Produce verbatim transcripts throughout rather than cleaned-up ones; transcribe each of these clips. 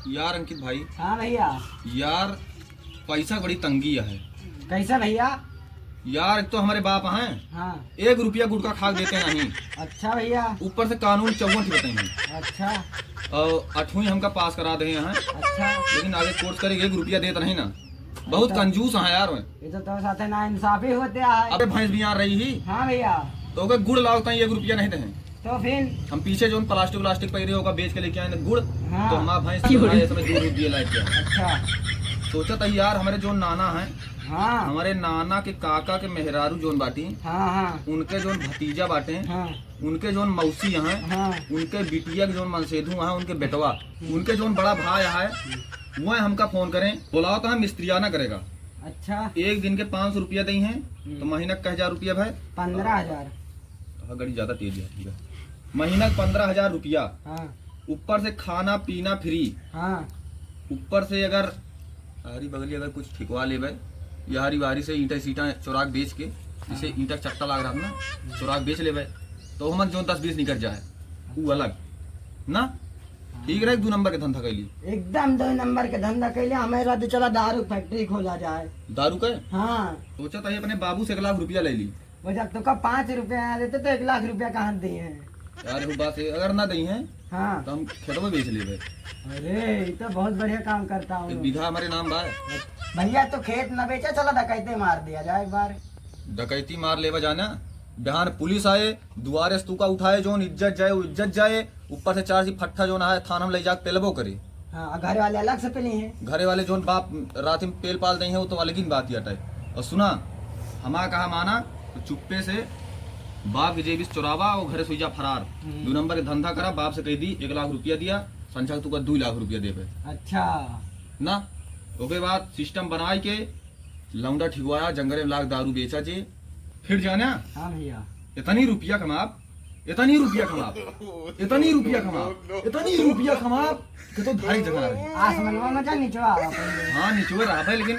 यार अंकित भाई। हाँ भैया। यार, पैसा बड़ी तंगी है। कैसा भैया? यार, एक तो हमारे बाप हैं, हाँ। एक रुपया गुटखा खा के देते नहीं। अच्छा भैया। ऊपर से कानून चौवन की बताई हैं। अच्छा। और अठवीं हमका पास करा दे हैं। अच्छा। लेकिन आगे कोर्स करे एक रुपया देते नहीं ना। बहुत अच्छा। कंजूस हैं यार। ये तो, तो साथे नाइंसाफी होते है। अबे भैंस भी आ रही ही। हाँ भैया। तो ओके गुड़ लाओ ताई एक रुपया नहीं दे हैं। तो फिर? हम पीछे जोन प्लास्टिक व्लास्टिक पहरे होगा बेच के लेके आए ना गुड़, हाँ। तो हमारा भैंस की चूल्हा ये समय दूध, दूध दिए लायक है। अच्छा। सोचा था यार, हमारे जोन नाना है, हाँ। हमारे नाना के काका के मेहरारू जोन बाटी, हाँ, हाँ। उनके जोन भतीजा बाटे, हाँ। उनके जोन मौसी हैं, हाँ। उनके बिटिया के जोन मनसेधु हैं, उनके बेटवा, हम्म। उनके जोन बड़ा भाई है, वो हमका फोन करें, बुलाओ तो हम मिस्त्रियाना करेगा। अच्छा। एक दिन के पाँच सौ रुपया दई हैं, हम्म। तो महीना का हजार रुपया भाई? पन्द्रह हजार। हाँ, गाड़ी ज्यादा तेज है, ठीक है। महीना का पन्द्रह हजार रुपया। हाँ। ऊपर से खाना पीना फ्री। हाँ। ऊपर से अगर आरी बगली अगर कुछ ठिकवा लेबे, या हारी बारी से ईंटा सीटा चोराक बेच के, जैसे हाँ। ईंटा चट्टा लाग रहा ना, चोराक बेच लेबे, तो हमन जोन दस बीस निकल जाए, ऊ अलग ना। हाँ। ठीक रहे, दो नंबर के धंधा कैली। एकदम दो नंबर के धंधा कैली, हमें रहते चला दारू फैक्ट्री खोला जाए। दारू के? हाँ। सोचा था ये अपने बाबू से एक लाख रुपया ले ली। वो जब तोका पाँच रुपया देते तो एक लाख रुपया कहाँ दिए हैं? यार, वो बात है, अगर ना दई हैं, हाँ। तो हम खेतवा बेच लेबे। अरे, ये तो बहुत बढ़िया काम करता हूँ। एक बीघा हमारे नाम बा। भैया, तो खेत ना बेचा, चला डकैती मार दिया जाए एक बार। डकैती मार लेबा जाना, बिहान पुलिस आए, दुआरे से तू का उठाए, जोन इज्जत जाए, वो इज्जत जाए, ऊपर से चार सी फट्ठा जोन आए, थाना में ले जाके पेलबो करे। हाँ, और घरे वाले अलग से पेली हैं। घरे वाले जोन बाप रात में पेल पाल दई हैं, वो तो अलग ही बात ही हटाए। और सुना, हमारा कहा माना, तो चुप्पे से बाप के जेबी से चोरावा और घरे से हुई जा फरार। हम्म। दो नंबर के धंधा करा, बाप से कह दी, एक लाख रुपया दिया, संझा तू का दो लाख रुपया देबे। अच्छा। ना, ओके बाद सिस्टम बनाए के लौंडा ठिकवाया, जंगले में लाग दारू बेचा जे। फिर जाना? हाँ भैया। इतनी रुपया कमाब, इतनी रुपया कमाब, इतनी रुपया कमाब, इतनी रुपया कमाब कि तो धारी जगह रहे। आसमानवा में जा, निचवा आवा पहले। हाँ, निचवे रहा भाई, लेकिन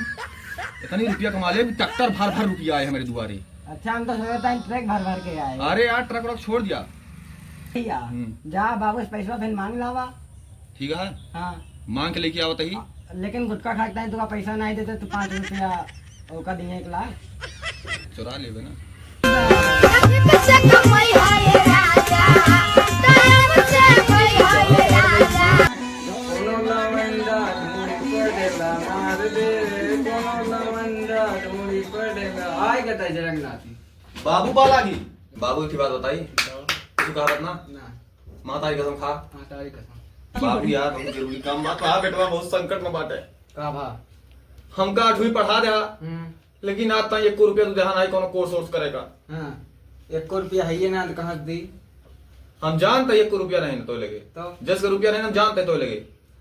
इतनी रुपया कमा ले, ट्रैक्टर भर भर रुपया आए हमारे दुआरे। अच्छा, हम तो सोचा था ट्रक भर भर के आए। अरे यार, ट्रक व्रक छोड़ दिया। भैया, हम्म। जा बाबू से पैसवा फिर मांग लावा। ठीक है? हाँ। मांग के लेके आवत ही। लेकिन गुटखा खाते हैं, तुका पैसा नहीं देते, तो पाँच रुपया ओका दिए एक लाख। चुरा लेबे ना। कोनो लवंडा ढूंढी पड़ेला मार दे, कोनो लवंडा ढूंढी पड़ेला। आय कहता है जरंगनाथी। बाबू बालागी। बाबू की बात बताई। बताओ। तू कहा ना? ना। माता की कसम खा। माता की कसम। बाबू यार, बहुत जरूरी काम बा। तो हाँ बेटवा, बहुत संकट में बाटे। का भा? हमका आठवीं पढ़ा दे। हम्म। लेकिन आज ताई एको रुपया तू देहा नाहीं कोनो कोर्स वोर्स करे का। हाँ। एको रुपया है ये ना, तो कहाँ से दी? हम जानते एको रुपया नहीं ना तो लगे। तो? जस के रुपया नहीं, हम जानते तो लगे।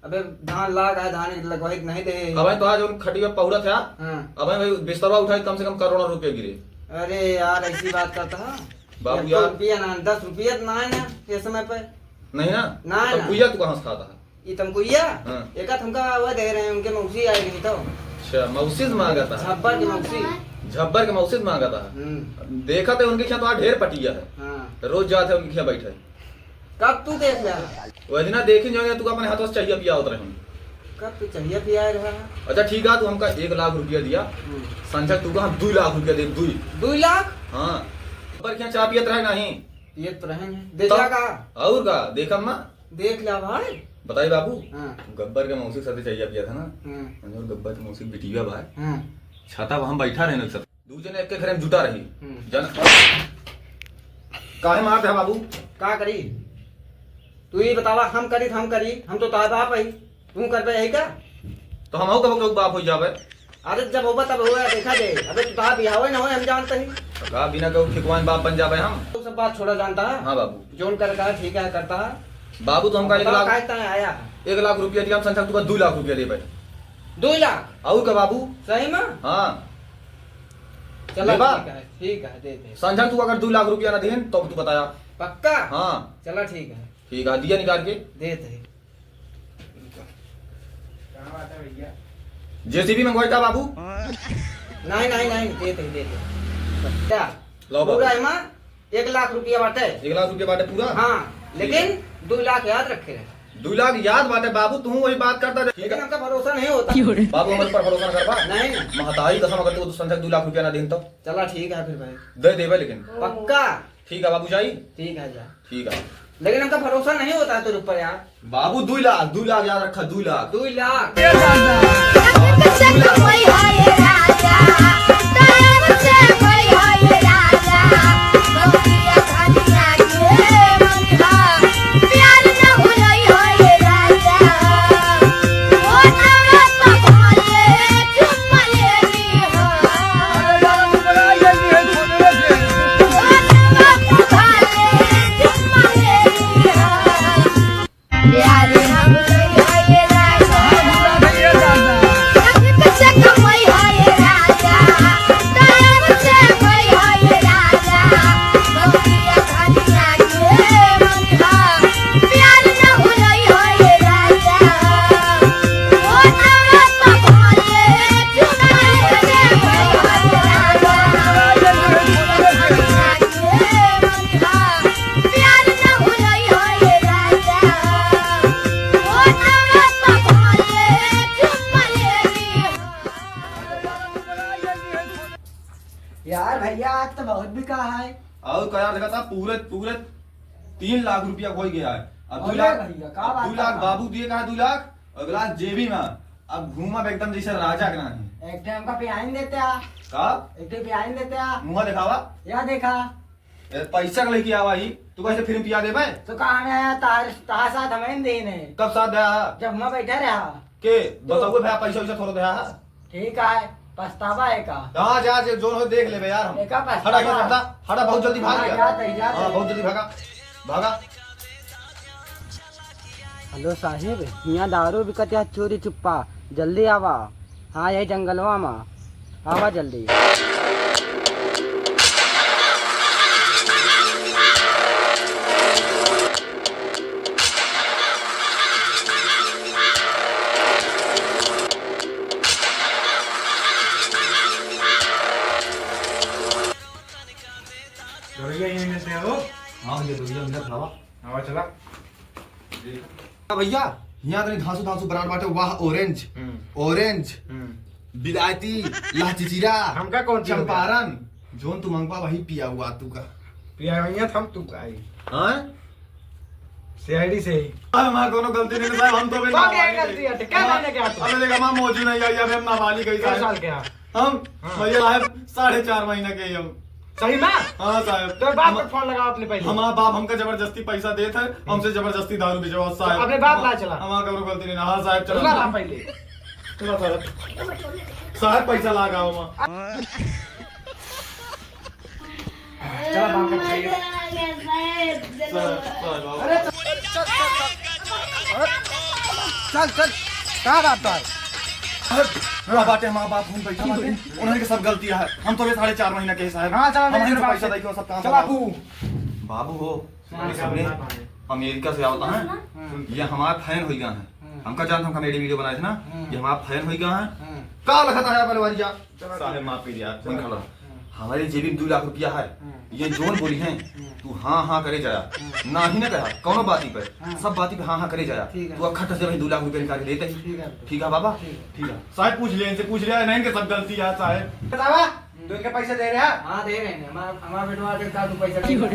अबे धान लाग है, धान लगवाई के नहीं दे। अबे तो आज उन खटिया पहुड़ा था। हाँ। अबे भाई बिस्तरवा उठाए, कम से कम करोड़ों रुपया गिरे। अरे यार, ऐसी बात करता है। बाबू एक यार। रुपया ना, दस रुपया तो ना है ना, ये समय पे। नहीं ना? ना, तो ना। भैया तू कहाँ से खाता है? ई तमकुइया? हाँ। एका त हमका वो दे रहे हैं, उनके मौसी आए रही तो। अच्छा, मौसी से मांगा था? झब्बर के मौसी। झब्बर के मौसी से मांगा था? हम्म। देखा तो उनके खेत वहाँ ढेर पटिया है। हाँ। रोज जाते उनके खेत बैठे। कब तू देख ले? वह दिना देखी जो है, तू अपने हाथों से चाहिया पिया उतरे हम। कब तू चाहिया पिया रहा? अच्छा ठीक है, तू हमका एक लाख रुपया दिया। हम्म। संझा तू का हम दो लाख रुपया दे, दो। दो लाख? हाँ। पर क्या चाय पियत रहे नहीं? पियत रहे हैं। दे तो? दिया का? और का? देखा माँ? देख ला भाई। बताई बाबू, हाँ। गब्बर के मौसी के साथे चाहिया पिया था ना? हाँ। और गब्बर के मौसी बिटिया भाई। हाँ। छाता पर हम बैठा रहे ना सब। दू जने एक के घरे में जुटा रही। हम्म। जन काहे मारत है बाबू? का करी? तू ही बतावा, हम करी त हम करी, हम तो तार बाप है। तू कर पे यही का? तो हम कबो के बाप हो जावे। अरे जब होबा तब होगा, देखा दे। अबे तू कहा बिहावे ना होए, हम जानते ही। तो कहा बिना कहू ठिकवान बाप बन जावे हम। तू सब बात छोड़ा जानता है। हाँ बाबू। जोन कर कहा ठीक है करता है। बाबू तो हमका अब एक बताओ लाख, काहे ताए आया है? एक लाख रुपया दिया, हम संझा तू का दो लाख रुपया देबे। दो लाख? और का बाबू? सही में? हाँ। चला लेबा? ठीक है, ठीक है, दे दे। संझा तू अगर दो लाख रुपया ना देहन, तो तू बताया। पक्का? हाँ। चला ठीक है। ठीक है, दिया निकाल के। दे दे। कहाँ बात है भैया? जेसीबी मंगवाई का बाबू? नहीं, नहीं, नहीं, दे दे, दे दे। क्या? लो बाबू। पूरा एमा एक लाख रुपया बाटे। एक लाख रुपया बाटे पूरा? हाँ, ठीक है। लेकिन दो लाख याद रखे रहे। दुइ लाख याद बाटे बाबू, तू वही बात करता रहे। लेकिन हमका भरोसा नहीं होता। बाबू, हमरे ऊपर भरोसा न करबा। नहीं। महतारी कसम, अगर तू संजय दुइ लाख रुपया ना देन तो। चला ठीक है फिर भाई। दे देबे लेकिन। पक्का? ठीक है बाबू, जाई। ठीक है, जा। ठीक है। लेकिन हमका भरोसा नहीं होता है तेरे ऊपर यार। बाबू, दुइ लाख, दुइ लाख याद रखा, दुइ लाख। दुइ लाख। यार भैया, आज तो बहुत बिका है। और का यार, देखा था, पूरे, पूरे तीन लाख रुपया हो गया है। अब दो अरे लाख, भैया, का अब बात दो लाख करता? बाबू दिए, कहा दो लाख, अगला जेबी में। अब घूमब एकदम जैसे राजा के नानी। एक ठे हमका पियाइन देते आ। का? एक ठे पियाइन देते आ। मुंह दिखावा। या देखा। ए, पैसा के लेके आवा ही, तू कैसे फिर पिया देबे? तो कहाँ में आया तार, तार साथ हमें देने। कब साथ दया? जब मैं बैठा रहा। के? तो बताओ भैया, पैसा वैसा थोड़ा दया है। ठीक है, पछतावा है का? हाँ, जा, जे जोन हो देख लेबे यार हम। एका पछतावा। हटा, हटा, हटा, हटा, बहुत जल्दी भाग हाँ, गया। जाते, जाते। हाँ, बहुत जल्दी भागा, भागा। हेलो साहिब, हियाँ दारू बिकत है चोरी चुप्पा, जल्दी आवा। हाँ, यही जंगलवा मा, आवा जल्दी। दवाइयाँ यहीं मिलते हैं वो। हाँ भैया, दवाइयाँ मिलत हवा। आवा चला। हाँ भैया, यहाँ तनी धांसू धांसू ब्रांड बाटे, वाह orange, हम्म। Orange, हम्म। बिलायती, लाल चिचिरा, हमका कौन चीज हो गया? चंपारण, जोन तू मंगवा वही पिया हुआ तू का। पिया हुआ हम तू का ही। हाँ? सीआईडी से ही। अरे हमार कोनो गलती नहीं साहब, हम तो अभी तो क्या नाबालिग गलती है। है? क्या हमार, मैंने क्या तो? अबे देख, हमार मौजू नहीं आई, अबे हम नाबालिग है क्या साहब। साल के आप? हम, हाँ। भैया साहब, साढ़े चार महीना के ही हम। सही में? हाँ साहब। तो बाप हम, पे फोन लगाओ अपने पहले। हमार बाप हमका जबरदस्ती पैसा देत है, हमसे जबरदस्ती दारू बिचवाओ साहब। तो अपने बाप ला चला। हमार कोनो गलती नहीं, हाँ साहब, चला। चला ला पहले। चला साहब। साहब पैसा लगाओ वहाँ। चला बाप का खाइए। अरे चल, चल, चल। कहाँ बाप का है? अरे, पूरा बाटे हमार बाप, हम बैठा बाटे। उन्होंने के सब गलती है। हम तो ये साढ़े चार महीना के ही साहब। हाँ, चला, हम ले, इनसे बाप पैसा से। दे के वो सब काम चला, करवाओ। बाबू। बाबू हो, हाँ, ये सबने बाबू। अमेरिका से आवता है। हाँ। ये हमार फैन होई गया है। हाँ। हमका जानत, हम कॉमेडी वीडियो बनाए थे ना, हाँ। ये हमार फैन होई गया है। हाँ। का लखत है बलवारिया? चला, साहेब, ठीक। माफ कीजिए, आप चला। फोन खड़ा। हाँ। हमारे जेबी में दो लाख रुपया है। हाँ। ये जोन बोली हैं, हाँ। तू हाँ, हाँ करे जाया। हाँ। ना ही ना कहा, कौनो बाती पे। हाँ। सब बाती पे हाँ, हाँ करे जाया। ठीक है। तू अखट से भाई दो लाख रुपया निकाल के देते ही। ठीक है। ठीक है बाबा? ठीक है। ठीक है। साहेब पूछ लिया, इनसे पूछ लिया, नहीं इनके सब गलती है साहेब। बतावा, तू इनके पैसे दे रहा? हाँ, दे रहे हैं। हमारा, हमारा बेटवा आके दारू पैसा दे रहा।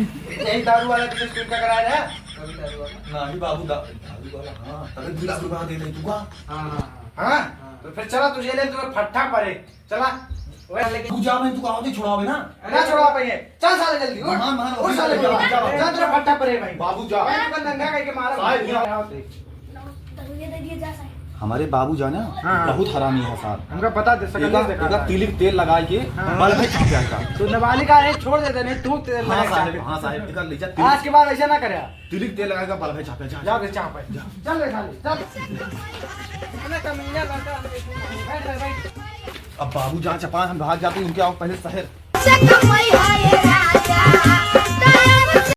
यही दारू वाला तुझे स्पीड का करा रहा? अभी दारू वाला? ना ही बाबू, दा-, दारू वाला, हाँ। अरे दो लाख रुपया दे दे तू का? हाँ, हाँ, हाँ। हाँ? हाँ। तो फिर चला तुझे ले, तुम्हें फट्टा पड़े। चला। ओए, लेकिन तू जा, मैं तू कहा दे, छुड़ावे ना। ना छुड़वा पाइए। चल साले जल्दी, उठ। मान, मान, उठ साले, जा, जा, जा, जा। जा, तेरा फट्टा पड़े भाई। बाबू जा। मैं दुकान धंधा करके मारा। साहब, जा। हमारे बाबू जाना हाँ, हाँ। बहुत हरामी है साहब। हमका बता दे, सकल एका, देखा एका था। तिलिक तेल लगाई के हाँ। बल्ब है चापे का। तो नाबालिग है, छोड़ दे दे, नहीं तू तेल हाँ लगा साहब, चापे। हाँ साहब, एका ले जा, तिलिक आज के बाद ऐसा ना करे। तिलिक तेल लगाई के बल्ब है चापे, जा, जा जा। बे, चापे। जा। चल रे साले, चल। इतना कमीना लड़का हम देखो। बैठ रे, बैठ। अब बाबू जहाँ चपा हम भाग जाते हैं, उनके आओ पहले शहर।